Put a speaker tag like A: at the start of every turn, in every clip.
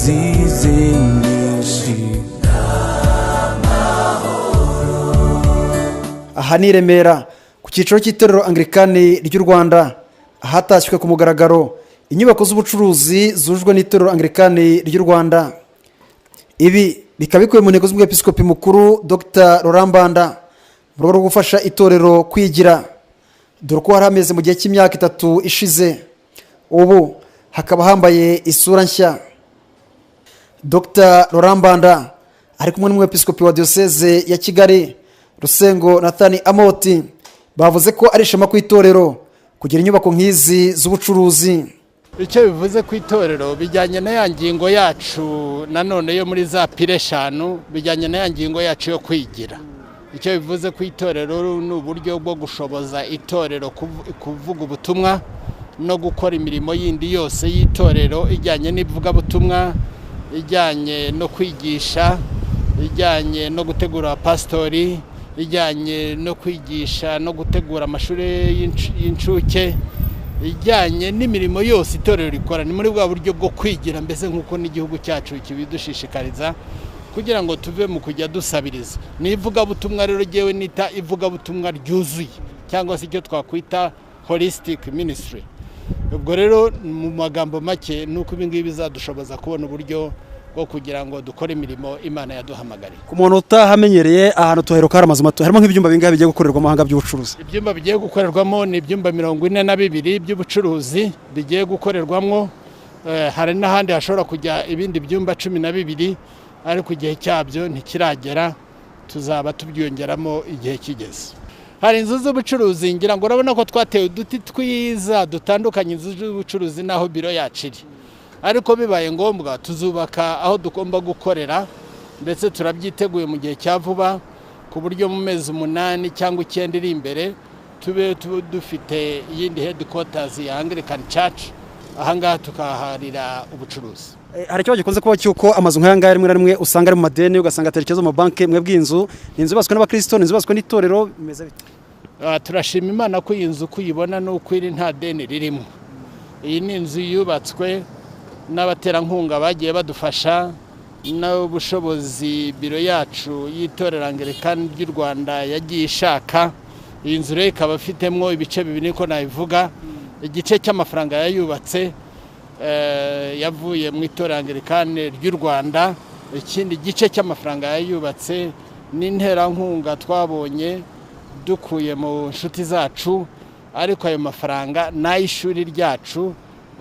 A: Imbabazi ze nyinshi.
B: Aha ni i Remera ku cyicaro cy'itorero Anglikani ry'u Rwanda, ahatashywe ku mugaragaro inyubako z'ubucuruzi zujwe n'itorero Anglikani ry'u Rwanda. Ibi bikaba bikubiye mu ntego z'Umwepiskopi Mukuru Dr Laurent Mbanda mu rwego rwo gufasha itorero kwigira. Dore uko hari hameze mu gihe cy'imyaka 3 ishize, ubu hakaba hambaye isura nshya. Dr Laurent Mbanda ari kumwe n'Umwepiskopi wa Diyoseze ya Kigali, Rusengo Nathan Amooti, bavuze ko ari ishema ku itorero kugira inyubako nk'izi z'ubucuruzi.
C: Icyo bivuze ku itorero bijyanye na ya ngingo yacu nanone yo muri za piliers 5, bijyanye na ya ngingo yacu yo kwigira. Icyo bivuze ku itorero ni uburyo bwo gushoboza itorero kuvuga ubutumwa no gukora imirimo yindi yose y'itorero ijyanye n'ivugabutumwa, ijyanye no kwigisha, ijyanye no gutegura abapasitori, ijyanye no kwigisha no gutegura amashuri y'incuke, ijyanye n'imirimo yose itorero rikora. Ni muri bwa buryo bwo kwigira mbese, nk'uko n'igihugu cyacu kibidushishikariza kugira ngo tuve mu kujya dusabiriza. Ni ivugabutumwa rero ngewe nita ivugabutumwa ryuzuye, cyangwa se icyo twakwita holistic ministry. Ubwo rero mu magambo make ni uko ibi ngibi bizadushoboza kubona uburyo bwo kugira ngo dukore imirimo Imana yaduhamagariye.
B: Ku muntu utahamenyereye, ahantu tuhaheruka hari amazu mato. Harimo nk'ibyumba bingahe bigiye gukorerwamo ahanga by'ubucuruzi?
C: Ibyumba bigiye gukorerwamo ni ibyumba 42 by'ubucuruzi bigiye gukorerwamo. Hari n'ahandi hashobora kujya ibindi byumba 12, ariko igihe cyabyo ntikiragera, tuzaba tubyongeramo igihe kigeze. Hari inzu z'ubucuruzi, ngira ngo urabona ko twateye uduti twiza dutandukanye inzu z'ubucuruzi n'aho biro yacu iri, ariko bibaye ngombwa tuzubaka aho tugomba gukorera, ndetse turabyiteguye mu gihe cya vuba, ku buryo mu mezi 8 cyangwa 9 iri imbere tube dufite iyindi headquarters ya Anglican Church ahangaha, tukaharira ubucuruzi.
B: Hari ikibazo gikunze kuba cy'uko amazu nk'aya ngaya rimwe na rimwe usanga ari mu madeni, ugasanga atera ikibazo mu mabanki. Mwebwe inzu ni inzu yubatswe n'abakristo, ni inzu yubatswe n'itorero, bimeze bite?
C: Turashima Imana ko iyi nzu uko uyibona n'uko iri nta deni ririmo. Iyi ni inzu yubatswe n'abaterankunga bagiye badufasha n'ubushobozi biro yacu y'itorero Anglikani ry'u Rwanda yagiye ishaka. Iyi nzu rero ikaba ifitemo ibice bibiri, niko nabivuga. Igice cy'amafaranga yayubatse yavuye mu itorero Anglikani ry'u Rwanda, ikindi gice cy'amafaranga yayubatse n'interankunga twabonye dukuye mu nshuti zacu, ariko ayo mafaranga ni ay'ishuri ryacu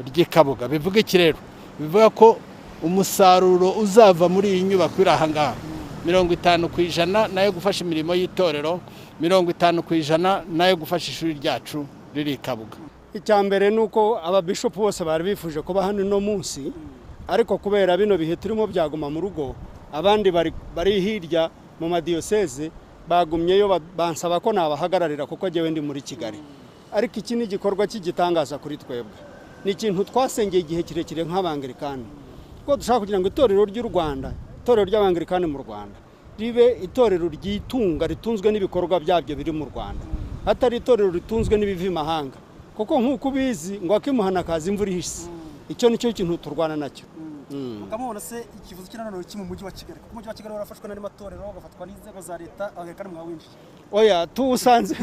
C: ry'i Kabuga. Bivuga iki rero? Bivuga ko umusaruro uzava muri iyi nyubako iri aha ngaha, 50% nayo gufasha imirimo y'itorero, 50% nayo gufasha ishuri ryacu riri i Kabuga.
D: Icya mbere ni uko ababishopu bose bari bifuje kuba hano uno munsi, ariko kubera bino bihe turimo byaguma mu rugo, abandi bari hirya mu madiyoseze bagumyeyo, bansaba ko nabahagararira kuko njyewe ndi muri Kigali. Ariko iki ni igikorwa cy'igitangaza kuri twebwe, ni ikintu twasengeye igihe kirekire nk'Abangilikani, kuko dushaka kugira ngo itorero ry'u Rwanda, itorero ry'Abangilikani mu Rwanda, ribe itorero ryitunga, ritunzwe n'ibikorwa byabyo biri mu Rwanda, atari itorero ritunzwe n'ibiva imahanga, kuko nk'uko ubizi ngo akimuhana kaza imvura ihise. Icyo nicyo kintu turwana nacyo.
B: Mukamubona se ikivuzo cy'inanone ki mu mujyi wa Kigali? Kuko umujyi wa Kigali warafashwe n'andi matorero, ugafatwa n'inzego za leta, Anglikani mwawinjiye.
D: Oya,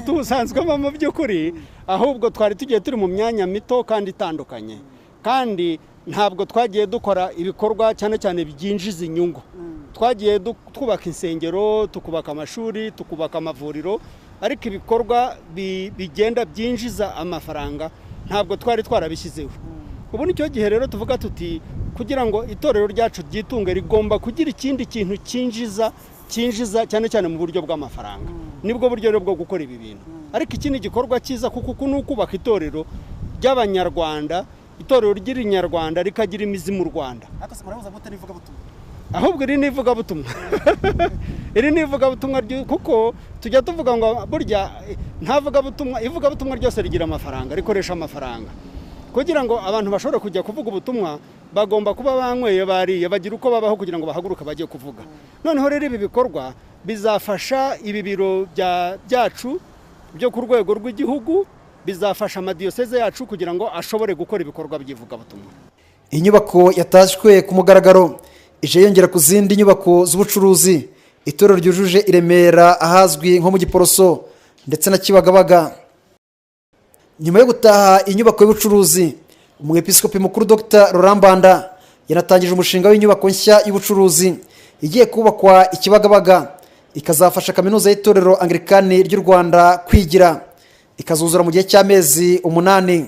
D: tuwusanzwemo mu by'ukuri, ahubwo twari tugiye turi mu myanya mito kandi itandukanye, kandi ntabwo twagiye dukora ibikorwa cyane cyane byinjiza inyungu. Twagiye twubaka insengero, tukubaka amashuri, tukubaka amavuriro, ariko ibikorwa bigenda byinjiza amafaranga ntabwo twari twarabishyizeho. Ubu nicyo gihe rero tuvuga tuti kugira ngo itorero ryacu ryitunge rigomba kugira ikindi kintu cyinjiza cyane cyane mu buryo bw'amafaranga. Nibwo buryo rero bwo gukora ibi bintu. Ariko iki ni igikorwa cyiza, kuko uku ni ukubaka itorero ry'Abanyarwanda, itorero ry'Irinyarwanda rikagira imizi mu Rwanda.
B: Ariko se murabuza gute n'ivugabutumwa?
D: Ahubwo iri ni ivugabutumwa, iri ni ivugabutumwa, kuko tujya tuvuga ngo burya nta vugabutumwa, ivugabutumwa ryose rigira amafaranga, rikoresha amafaranga. Kugira ngo abantu bashobore kujya kuvuga ubutumwa bagomba kuba banyweye, bariye, bagira uko babaho kugira ngo bahaguruke bajye kuvuga. Noneho rero ibi bikorwa bizafasha ibi biro byacu byo ku rwego rw'igihugu, bizafasha amadiyoseze yacu kugira ngo ashobore gukora ibikorwa by'ivugabutumwa.
B: Inyubako yatashywe ku mugaragaro ije yongera ku zindi nyubako z'ubucuruzi itorero ryujuje i Remera ahazwi nko mu Giporoso ndetse na Kibagabaga. Nyuma yo gutaha inyubako y'ubucuruzi, Umwepiskopi Mukuru Dr Laurent Mbanda yanatangije umushinga w'inyubako nshya y'ubucuruzi igiye kubakwa i Kibagabaga, ikazafasha Kaminuza y'Itorero Anglikani ry'u Rwanda kwigira, ikazuzura mu gihe cy'amezi 8.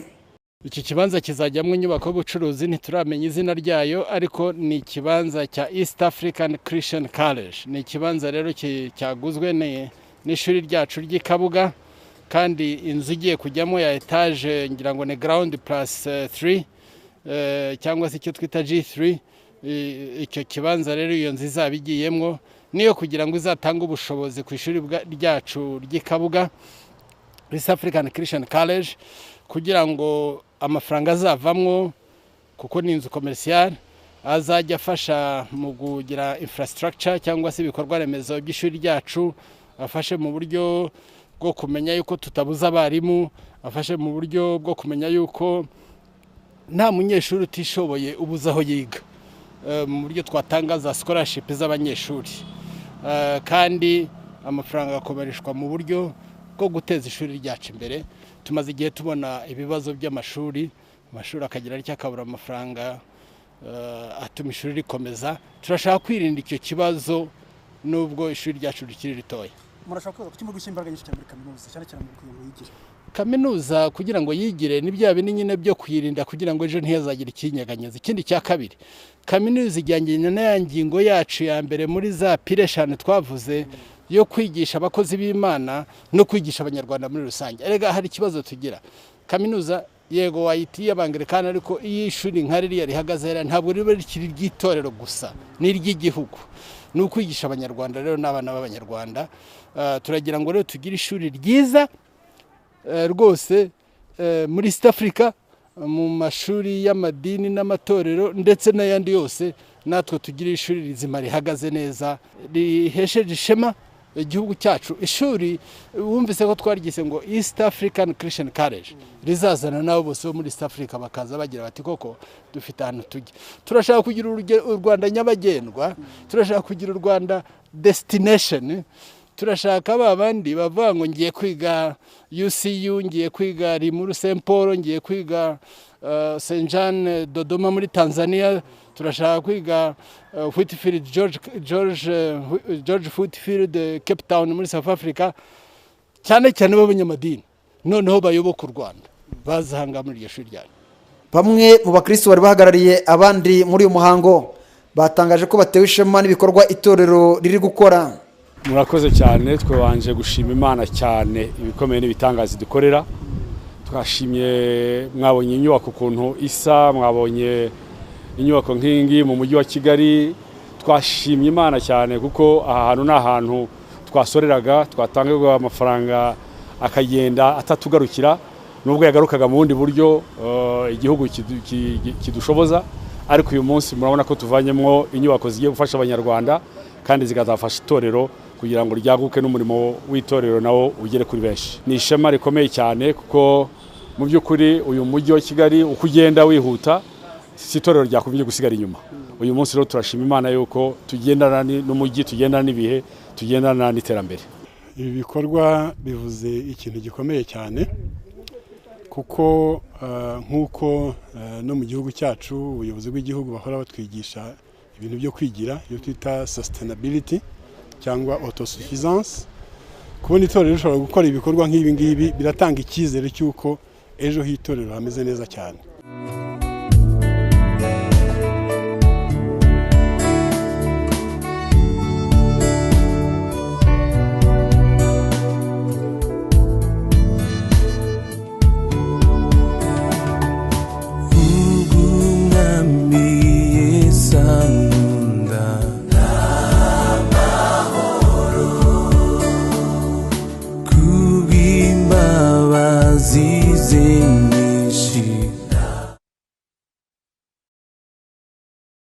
C: Iki kibanza kizajyamo inyubako y'ubucuruzi, ntituramenya izina ryayo, ariko ni ikibanza cya East African Christian College. Ni ikibanza rero cyaguzwe n'ishuri ryacu ry'i Kabuga, kandi inzu igiye kujyamo ya etaje, ngira ngo ni ground plus 3 cyangwa se icyo twita G3. Icyo kibanza rero, iyo nzu izaba igiyemo niyo kugira ngo izatange ubushobozi ku ishuri ryacu ry'i Kabuga, East African Christian College, kugira ngo amafaranga azavamwo, kuko ni inzu commercial, azajya afasha mu kugira infrastructure cyangwa se ibikorwa remezo by'ishuri ryacu, afashe mu buryo bwo kumenya yuko tutabuza abarimu, afashe mu buryo bwo kumenya yuko nta munyeshuri utishoboye ubuze aho yiga, mu buryo twatanga za scholarship z'abanyeshuri, kandi amafaranga agakoreshwa mu buryo bwo guteza ishuri ryacu imbere. Tumaze igihe tubona ibibazo by'amashuri, amashuri akagira atya akabura amafaranga atuma ishuri rikomeza. Turashaka kwirinda icyo kibazo nubwo ishuri ryacu rikiri ritoya.
B: Murashaka kwibaza kuki muri gushyira imbaraga nyinshi cyane muri kaminuza, cyane cyane mu kugira ngo yigire?
C: Kaminuza kugira ngo yigire ni bya bindi nyine byo kuyirinda kugira ngo ejo ntihazagire ikinyeganyeza. Ikindi cya kabiri, kaminuza ijyanye na ya ngingo yacu ya mbere muri za piliers 5 twavuze, yo kwigisha abakozi b'Imana no kwigisha Abanyarwanda muri rusange. Erega hari ikibazo tugira: kaminuza yego wayitiye Abangilikani, ariko iyo ishuri nka ririya rihagaze hariya, ntabwo riba rikiri iry'itorero gusa, ni iry'igihugu, ni ukwigisha Abanyarwanda rero n'abana b'Abanyarwanda. Turagira ngo rero tugire ishuri ryiza rwose muri East Africa, mu mashuri y'amadini n'amatorero ndetse n'ayandi yose, natwe tugire ishuri rizima rihagaze neza, rihesheje ishema igihugu cyacu. Ishuri wumvise ko twaryise ngo East African Christian College, rizazana nabo bose bo muri East Africa bakaza bagira bati: "Koko dufite ahantu tujya." Turashaka kugira u Rwanda nyabagendwa, turashaka kugira u Rwanda destination. Turashaka ba bandi bavuga ngo ngiye kwiga UCU, ngiye kwiga Limuru St Paul, ngiye kwiga St John Dodoma muri Tanzania, turashaka kwiga Whitefield George Whitefield, Cape Town muri South Africa, cyane cyane b'abanyamadini noneho bayoboka u Rwanda bazahanga muri iryo shuri ryanyu.
B: Bamwe mu bakristo bari bahagarariye abandi muri uyu muhango batangaje ko batewe ishema n'ibikorwa itorero riri gukora.
E: Murakoze cyane. Twabanje gushima Imana cyane ibikomeye n'ibitangaza dukorera. Twashimye, mwabonye inyubako ukuntu isa, mwabonye inyubako nk'ingi mu mujyi wa Kigali. Twashimye Imana cyane kuko aha hantu ni ahantu twasoreraga, twatangaga amafaranga akagenda atatugarukira, nubwo yagarukaga mu bundi buryo igihugu kidushoboza. Ariko uyu munsi murabona ko tuvanyemo inyubako zigiye gufasha Abanyarwanda kandi zikazafasha itorero kugira ngo ryaguke, n'umurimo w'itorero nawo ugere kuri benshi. Ni ishema rikomeye cyane kuko mu by'ukuri uyu mujyi wa Kigali uko ugenda wihuta, si itorero ryakomeje gusigara inyuma. Uyu munsi rero turashima Imana yuko tugendana n'umujyi, tugendana n'ibihe, tugendana n'iterambere.
F: Ibi bikorwa bivuze ikintu gikomeye cyane kuko nk'uko no mu gihugu cyacu ubuyobozi bw'igihugu bahora batwigisha ibintu byo kwigira, iyo twita sustainability cyangwa autosuffisance, kubona itorero rishobora gukora ibikorwa nk'ibi ngibi biratanga icyizere cy'uko ejo h'itorero hameze neza cyane.